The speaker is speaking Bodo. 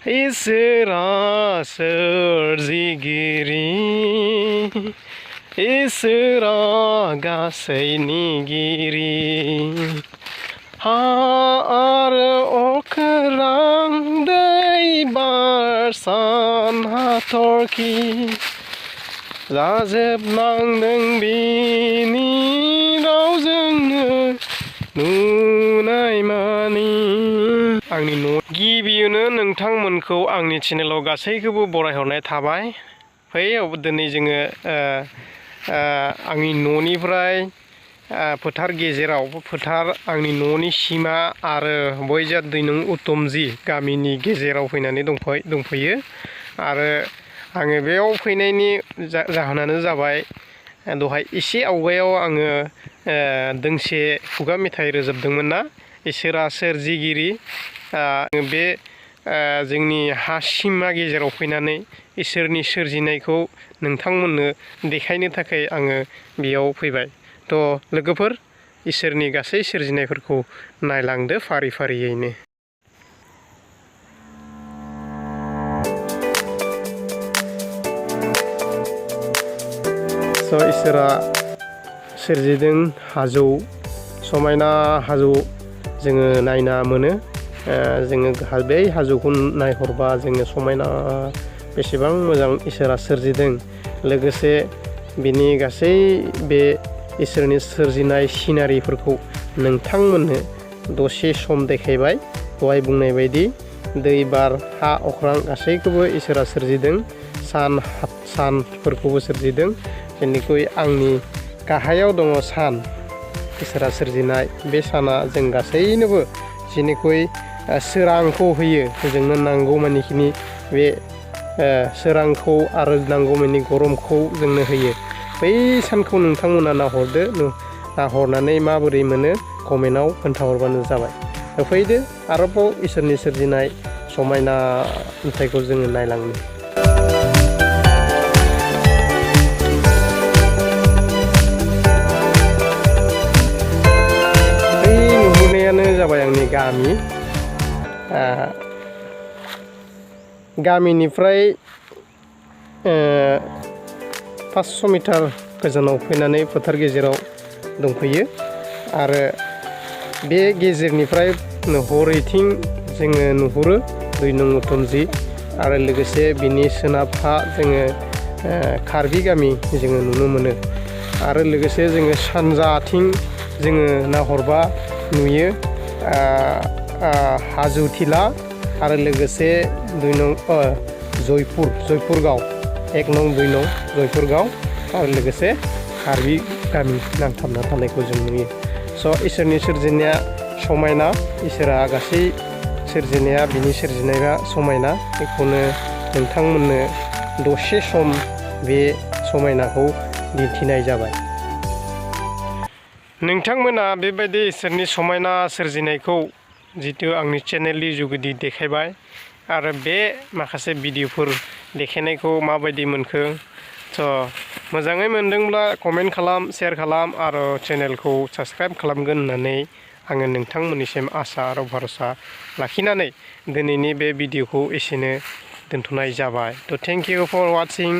इसरा सोरजिगिरि इसरा गासैनि गिरि हा आरो अख्रां दै बार सान हाथरखि जाजोबनांदों बिनि रावजोंनो नुनाय मानि आंनि न' गिबियावनो नोंथांमोनखौ आंनि चेनेलाव गासैखौबो बरायहरनाय थाबाय फै दिनै जोङो आंनि न'निफ्राय फोथार गेजेराव फोथार आंनि न'नि सिमा आरो बयजा दैनं उत्तमजि गामिनि गेजेराव फैनानै दंफैयो आरो आङो बेयाव फैनायनि जाहोनानो जाबाय दहाय एसे आवगायाव आङो दोंसे खुगा मेथाइ रोजाबदोंमोन ना इसोरा सोरजिगिरि बे जोंनि हा सिमा गेजेराव फैनानै इसोरनि सोरजिनायखौ नोंथांमोननो देखायनो थाखाय आङो बेयाव फैबाय थ' लोगोफोर इसोरनि गासै सोरजिनायफोरखौ नायलांदो फारि फारियैनो स' इसोरा सोरजिदों हाजो समायना हाजो जोङो नायना मोनो जोङो बे हाजोखौ नायहरबा जोङो समायना बेसेबां मोजां इसोरा सोरजिदों लोगोसे बिनि गासै बे इसोरनि सोरजिनाय सिनारिफोरखौ नोंथांमोननो दसे सम देखायबाय दहाय बुंनाय बायदि दै बार हा अख्रां गासैखौबो इसोरा सोरजिदों सानफोरखौबो सोरजिदों जेनिख्रुइ आंनि गाहायाव दङ सान इसोरा सोरजिनाय बे साना जों गासैनोबो जेनिख्रुइ सोरांखौ होयो जोंनो नांगौमानिखिनि बे सोरांखौ आरो नांगौमानि गरमखौ जोंनो होयो बै सानखौ नोंथांमोना नाहरनानै माबोरै मोनो कमेन्टआव खोन्थाहरबानो जाबाय फैदो आरोबाव इसोरनि सोरजिनाय समायना नुथायखौ जोङो नायलांनो जाबाय आंनि गामिनिफ्राय 500 मिटार गोजानाव फैनानै फोथार गेजेराव दंफैयो आरो बे गेजेरनिफ्राय हरैथिं जोङो नुहुरो दैनं उत्तमजि आरो लोगोसे बिनि सोनाबहा जोङो कार्बि गामि जोङो नुनो मोनो आरो लोगोसे जोङो सानजाथिं जोङो नाहरबा नुयो हाजो थिला आरो लोगोसे जयपुर गाव 1 नं 2 नं जयपुर गाव आरो लोगोसे कार्बि गामि नांथाबना थानायखौ जों नुयो स' इसोरनि सोरजिनाया समायना इसोरा गासै सोरजिनाया बिनि सोरजिनाया समायना बेखौनो नोंथांमोननो दसे सम बे समायनाखौ दिन्थिनाय जाबाय नोंथांमोना बेबायदि इसोरनि समायना सोरजिनायखौ जितु आंनि चेनेलनि जुगेदि देखायबाय आरो बे माखासे भिडिअफोर देखायनायखौ माबायदि मोनखो स' मोजाङै मोनदोंब्ला कमेन्ट खालाम शेयार खालाम आरो चेनेलखौ साबस्क्राइब खालामगोन होननानै आङो नोंथांमोननिसिम आसा आरो भरसा लाखिनानै दिनैनि बे भिडिअखौ एसेनो दोनथ'नाय जाबाय थ' थेंक इउ फर वाचिं